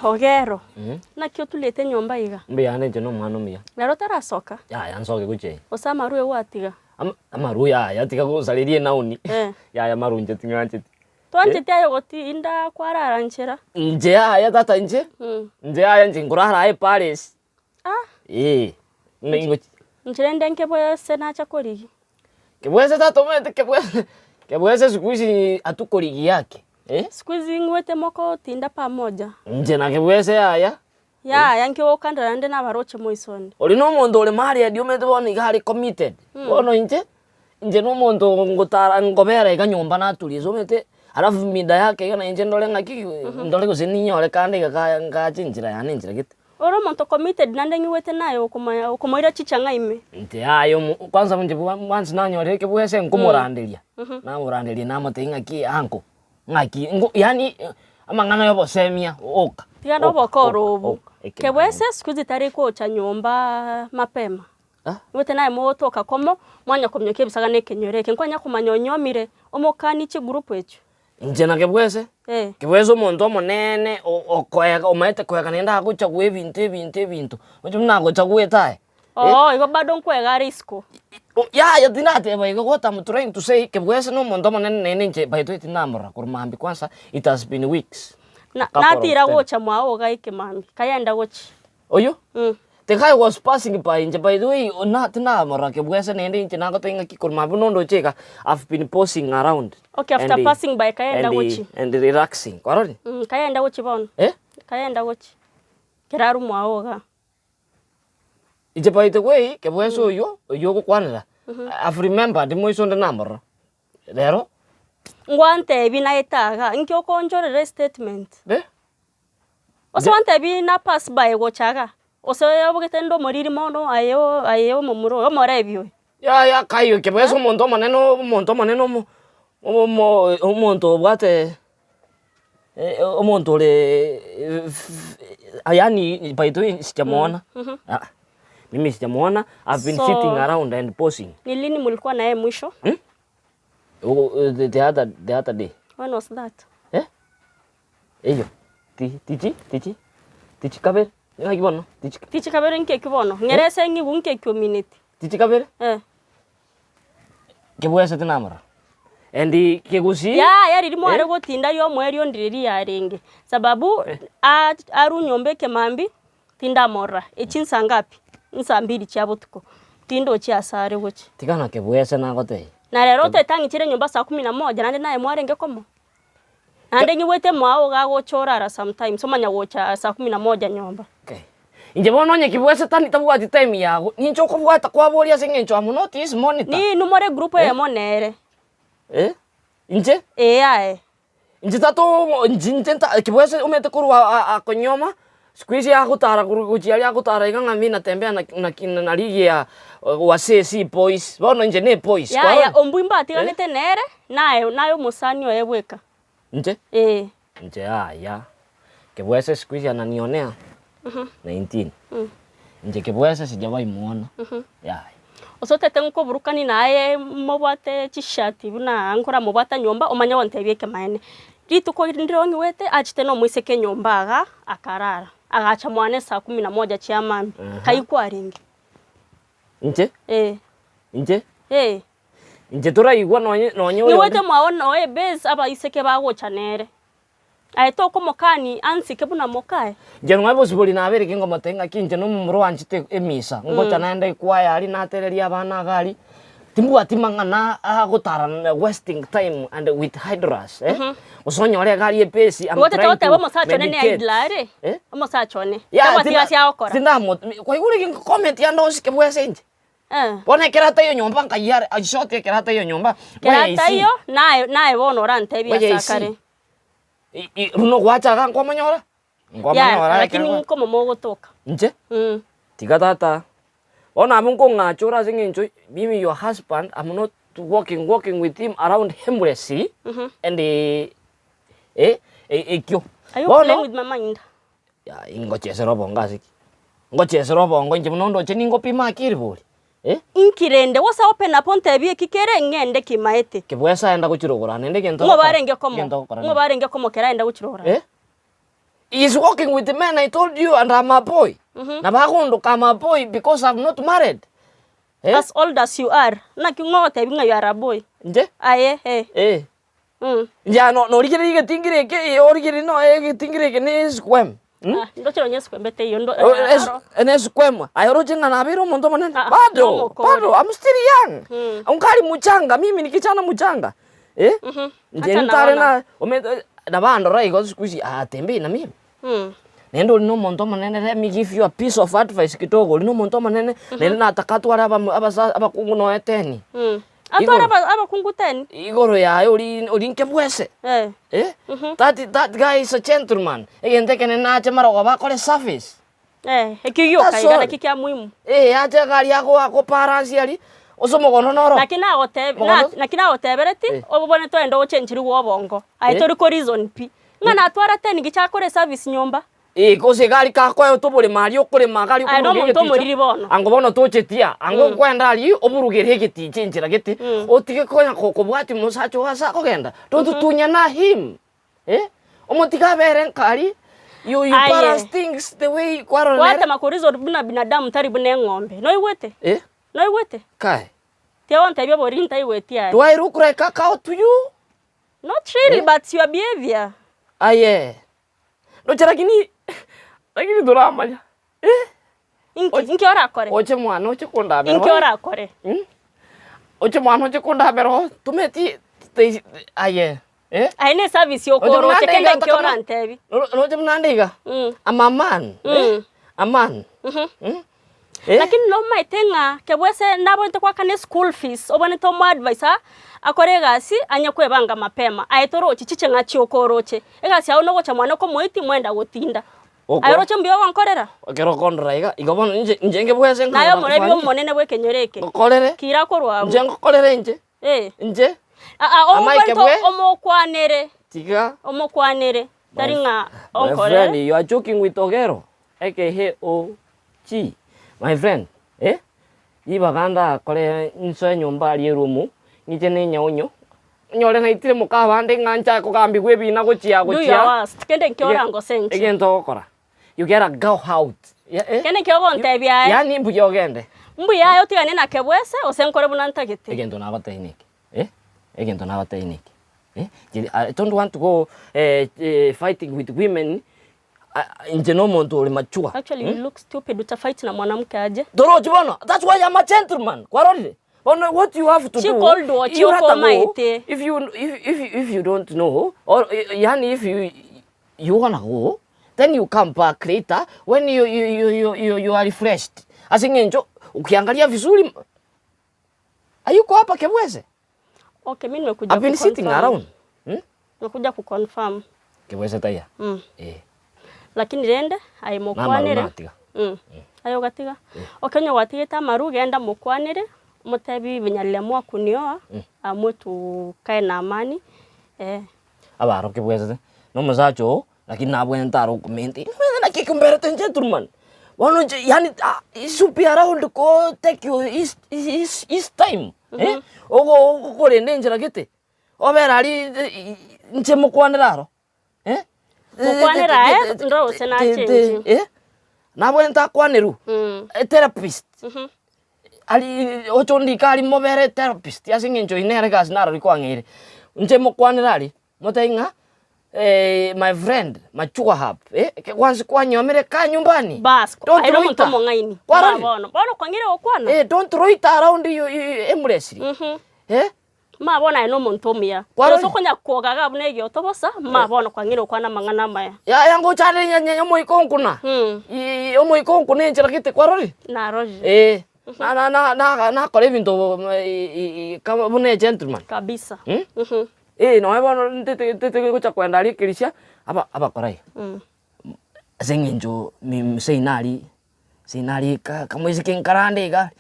Ogero, naki oturete nyomba iga? Mbuya inche na omwana omuya. Nere otarasoka? Yaya nsoke gochia ime. Gose amarwa gwatiga? Amarwa yaya tiga gosareria enaoni. Eh. Yaya amarwa inche ting'ancheti. Twancheti aye gotinda kwarara nchera. Inche yaya tata inche, inche yaya inche nkorara aye Paris. Ah! Eeh, buna ingochi. Inche rende nkebwese nacha korigia. Kebwese tata omanyete kebwese, kebwese siku hizi hatukorigia ake eh. Siku hizi ing'wete mokotinda pamoja. Inche na kebwese yaya. Yaya inki gokandera naende nabaroche moiso onde. Oria na omonto ore married omanyete bono iga are committed, bono inche, inche na omonto ngotara nkobera iga nyomba naturia ase omanyete, alafu mida yake iga na inche ndore ng'aki, ndore gose ninyore kande iga ka ngache enchera yane enchera gete. Ore omonto committed naende ng'igwete naye okomanya okomoira chichang'a ime. Inche yaya omo kwanza inche once nanyorire ekebwese nkomoranderia, namoranderia namotebia ng'aki uncle. Ng'aki ngo yaani amang'ana ya obosemia oka, Tiga na oka, obokoro oka, obo. oka, ekemamia. Kebwese siku hizi tari gocha nyomba mapema. Ah. Omanyete naye mogotoka komo, mwanya kominyokia ebisaga na ekenyoro eke, nkwanya komanya onyomire, omokani chigroup echio. Inche na kebwese, Eh. kebwese omonto omoneene o- okoega omaete koega naende agochagua ebinto ebinto ebinto, oche buna agochaguete aye. Oo igo bado nkwega are isiko. Yaya tindateba igo what am trying to say kebwese na omonto omonene naende inche by the way tindamorora korwa mambia kwanza it has been weeks. Na Couple of natira them. gocha mwao iga ekemambia, kayenda gochia. Oyio? Mm. The guy was passing by inche by the way na tindamorora kebwese naende inche nagotebia ng'aki korwa mambia buna ondoche iga I've been posing around. Okay after and passing by kayenda and gochia. and relaxing kwarorire? Mm, kayenda gochia bono. Eh? Kayenda gochia. Ekero arwa mwao igaa. Inche by the way, kebwese oyio, oyio ogokwanera, I've remembered moiso onde namorora, rero. Ngwantebie naete igaa, inki okonchorera estatement? Eh? Ase gwantebie na pass by gocha igaa, gose obogete nde omoriri mono aye aye omomura oyo omorebi oyo. Yaya kai kebwese omonto omonene omonto omonene omo omo omonto obwate omonto ore yaani by the way sijamuona aa mimi sijamuona I've been So- sitting around and posing Ni lini mulikuwa na yeye mwisho? the the other the other day When was that? eh eyo ti tichi tichi tichi kabere ng'aki bono tichi Tichi kabere nkeki bono, ng'ere ase eng'igu nkeki omineti. tichi kabere Eh. Kebwesete namororo and kegusii. Yaya riria mware gotinda riomoerio ndire riarenge sababu a- arwe nyomba ekemambia tindamorora echi nsa ngapi? Nsa mbiri chia botuko, tindochi ase are gochia. Tiga na kebwese nagotebia. Na rero otete ang'ichere nyomba saa kumi na moja naende naye mwarenge komo? Naende nyigwete mwao iga agocha orara sometimes omanya gocha saa kumi na moja nyomba. Okay. Inche bono onye kibwese tani tabwati time yago, ninche okobwata kwaboria ase eng'encho am not his monitor. Ninwe more group eyemo nere. Eh? Inche? Ee aye. Inche tata omo inche inche nta kibwese omanyete korwa a- akonyoma, siku hizi agotara korwa gochia aria agotara iga ng'a mi natembea na na ki na ligi ya wasee si boys, bono inche ne eboys Yaya, kwarora? ombui mbatiganete nere, naye naye omosani oye bweka. Inche? Ee. Inche yaya, kebwese siku hizi ananionea 19 inche kebwese sijawahi muona yaya. Gose otete nkoburukani naye mobwate chishati buna nkoramobwata nyomba omanye gontebia ekemaene. Rituko ndire onyuete achete na omoiseke nyomba igaa akarara, agacha mwane saa kumi na moja chia mambia, kai kwarenge? Inche? Ee. Inche? Ee. Inche toraigwa nonye nonye oyonde. Niwete mwao noe base abaiseke bagocha nere. Aye tokomokani ansike buna mokaye. Inche nonya bosibori nabeire ki ngomotebia ng'aki inche nomomura oanchete emisa, ngocha naende ekwaya aria natereria abana iga aria, timbwati mang'ana agotara wasting time and with idlers eh, gose onyore iga aria ebase I'm Igo otete trying goteba to omosacha one ne medicate idler are? eh. Omosacha one, Yaya tabwati tinda gasi agokora. tindamo kwaigure ki comment ande onsi kebwese inche. Eh. Bono ekero ataiyo nyomba nkayia are in short ekero ataiyo nyomba Ekero where is he? ataiyo, naye naye bono orantebie Where ase is he? akare. I- i- buna ogwacha iga nkwamonyora? Yaya, Nkwamonyora lakini ekero nkomomo ogotoka. Inche? Mm. Tiga tata, bono abwo nkong'acha ore ase eng'encho mimi your husband am not walking walking with him around aimlessly and eh, e- ekio. Are you playing Bono with my mind? yaya ingochesera obongo ase ki? Ngochesera obongo inche buna ondoche ningopima akiri bori eh? Inki rende? Gose open up ontebie eki kere ng'ende kimaete. Kebwesa aenda gochirogora naende egento Ng'o ogokora barenge komo? egento ogokora Ng'o barenge komo kera aenda gochirogora? Eh? He is walking with men I told you and I'm a boy. Nabo agondoka I'm a boy because I'm not married. Eh? As old as you are, naki ng'o ogotebi ng'a you are a boy? Inche? Aye, eh. Eh. Mm. Inche ano norigereria egetingiri eke, eh, origereria no egetingiri eke ne esquem. Mm? Ah, ndoche nonye esquem teiyo ndo Oh, eh, es- aro. ene esquem. Aye oroche ng'a nabeire omonto omonene. Ah, Bado, nomokore. bado, I'm still young. Mm. Onkari muchanga, mimi ni kijana muchanga. Eh? Mhm. Inche Acha ntare naona. na omanyete nabandora igo siku hizi atembei na mimi. Mm. Naende ori nomonto omonene let me give you a piece of advice kidogo, ori nomonto omonene naende nataka atware abamo abasa abakungu noe teni. Mm. Atware Igoro. aba- abakungu teni? Igoro yaye ori ori nkebwese Eh. eh, that that guy is a gentleman, egento ekenene nache marogoba akore service. Eh, ekio gioka That's iga all. naki kia muhimu. Eh, ache egari ago agobalansia aria, ase omogono noro. Naki nagotebi Mogono? na naki nagotebereti, Eh. obobone twagenda gochenchirigwa obongo. Aye Eh. tori ko reason pi. Ng'a natwara teni gicha akore service nyomba. Eh, gose egari kakoe otoborema aria okorema iga aria Aye okoburuga nomonto egeticha, omoriri bono. ango bono tochetia, ango nkwenda aria oburugere egeticha enchera gete, otige konya ko kobwatia omosacha oo ase akogenda, don't tunyana him. Eh, omotige abere nka aria, you you Aye. balance things the way kwarora nere. Gwatema ko reason buna binadamu tari buna eng'ombe. Noigwete? Eh, Noigwete? kae. Tiga gontebia obori ntaigweti aye. Do I look like a cow to you? Not really Eh? but your behavior. Aye. Ndoche lakini lakini toramanya. Eh? Inki inki orakore? Oche mwana oche kondabera. Inki orakore? Hmm? Oche mwana oche kondabera oo tometi te aye. Eh? Aye ne service Oche okoroche muna kende ndeiga inki takama- orantebi. Roche buna nde iga. Mm. I'm a man. Eh? Mm. A man. Mhm. Mm? Eh? Lakini nomaete ng'a kebwese nabonete goakana eschool fees obonete omoadviser akore egasi anye kwebanga mapema aye torochi chiche ng'a chioka oroche egasi yago nogocha mwane okomoitia mwenda gotinda. Oko- Aye oroche mbuya ogonkorera? Ekero okondora iga, igo bono inche inche ngebwese Naye nkogenda omorebi kofanya. omonene bwa ekenyoro eke Ngokorere, kira korwa abwo. inche ngokorere inche, Eh. inche, Aa Amaike omobwate bwe. omokwanere tiga. omokwanere tari ng'a My onkorere. friend, you are joking with Ogero, aka OG. My friend, eh? Ribaga ndakore nsoe nyomba aria eroom, ng'iche na enyaonyo, onyore naitire moka abande ng'a nchake kogambigwa ebina gochia Do your gochia. worst, kende nkio orangose inche. Egento ogokora, you get a go out. Ya eh? Kende nkio ogontebia aye. Yaani mbuya ogende. Mbuya aye otigane na kebwese gose nkore buna ntagete. Egento nagotebia neke, eh? Egento nagotebia neke, eh? I don't want to go eh, eh, fighting with women Inche nomonto ore mature. Actually you look stupid utafight na mwanamke aje? Torochi bono, that's why I'm a gentleman. Kwarorire? Bono what you have to Chi do, cold watch you rather go, okomaete. if you, if, if, if you don't know, or yani if you, you wanna go, then you come back later when you, you, you, you, you, you are refreshed. Ase eng'encho, ukiangalia vizuri, hayuko hapa Kebwese. Okay, mimi nimekuja I've been sitting kuconfirm. around. Hmm? Nimekuja kuconfirm. Kebwese taiya. Mm. Eh. Lakini rende aye Namaru mokwanere. natiga. Mm. Aye ogatiga. Okay onye gwatigete amaru genda mokwanere motebi venye aliamua kunioa amue tukae na amani eh. Abaro kebwesete, na omosacha oo, lakini nabwenerete are okomente, Inwe naki ekomberete gentleman, bono inche yaani ah he should be around ko take your his his his time eh, ogo okorenda enchera gete, obere aria inche mokwanere aro eh, Mokwanere aye, ndoro gose nachenchi. eh, nabwenerete akwanerwe, Mm. etherapist. Mhm. Aria oche ondike aria mobere therapist ase eng'encho eyio nere egasi narori kwang'eire. Inche mokwanere aria, motebie ng'a my friend mature up eh, once kwanyomire kaa nyumbani. Bas, Don't aye nomonto loiter. omong'aini. Kwarorire? Ma bono, bono kwang'eire gokwana. Eh, don't loiter around you, you, aimlessly. Mhm. Eh, Ma bono aye nomonto omuya. Kwarorire? Gose okonya kwoga iga buna egioto bosa, ma bono kwang'eire gokwana amang'ana amaya. yaya ngochande nya- nya- omoika onkuna. Mm. I- omoika onkuna enchera gete kwarorire? Narorire. Eh, na- na- na- na- nakora ebinto i- i- kama buna egentleman. Kabisa. Mm? Mhm. Eh, nonye bono ntete ntete gocha kwenda aria ekerisia, aba abakora iga. Mm. Ase eng'encho mi seino aria, seino aria ka kamoiseke nkarande iga,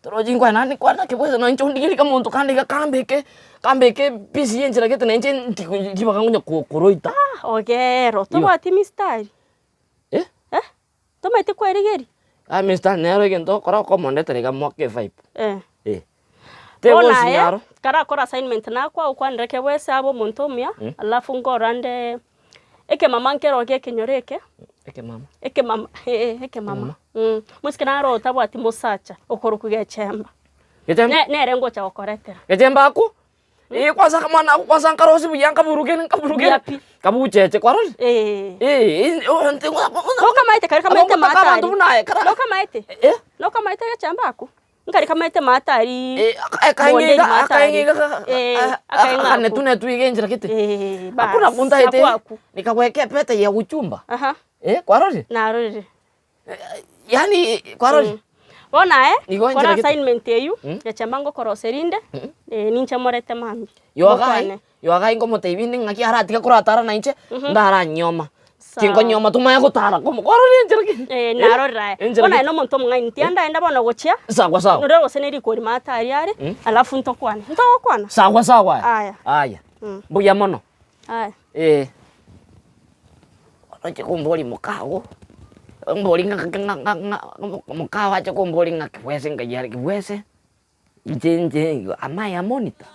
torochi nkwane naende nkwane naki bwese nonye inche ondigerie kamonto kande iga kambeke, kambeke peace ya enchera gete nainche nti ribaga ngonya ko koroita. Ah ogero, tobwati mistari? Eh? Eh? Tomaeti kwerigeria? Aya mistari nero egento okora okomondetera iga moake evibe. Eh. Eh. Bono Tegosinya aye, aro. karakore assignment nakwa okwanere kebwese abe omonto omuya, alafu nkorande. Ekemama nkero gia ekenyoro eke, Ekemama. ekemama eh ekemama mosike naro otabwati mosacha okorokwa gechemba. Gechemba? Ne- nere ngocha gokoretera. Gechemba akwo? Eh kwanza akamwana ako kwanza nkarosie buya nkaburukere nkaburukere. Buya pi. Kabucheche kwarorire? Eh. Eh, Nokamaete kare kamaete Abangotaka abanto maatari. buna aye kara. Nokamaete? Eh? Nokamaete gechemba akwo? Nkari kamaete maatari. Eh, Bonde akaing'iga maatari. akaing'iga Eh, akaing'a akwo. akanetunetu iga enchera gete. Eh, Hakuna bas, kuntaete akwo akwo. nikawekea epete ya uchumba. Aha. Eh, kwarorire? Narorire. Yaani kwarorire? Bono aye, Igo kora enchera gete. assignment eywo, gechemba ngokoroseria inde, ninche morete mambia. Yogai, Mokwane. yogai ngomotebi inde ng'aki aratiga koratara nainche, ndaranyoma. Sawa. Tinkonyoma tomanye gotara komo kwarorire enchera ki? Eh, narorire aye. Enchera Bono aye gete. na omonto omong'aini, tiandaenda bono gochia, Sawa sawa. nore gose ne rikori maate aria are, alafu ntokwane. Ntogokwana? Sawa sawa aye. Aya. Aya. Mbuya mono. Aya. Eh. Oroche komboria mokago, omborie ng'a ng'a ng'a ng'a mokago ache komboria ng'a kibwese nkai are kibwese, inche inche am I a monitor?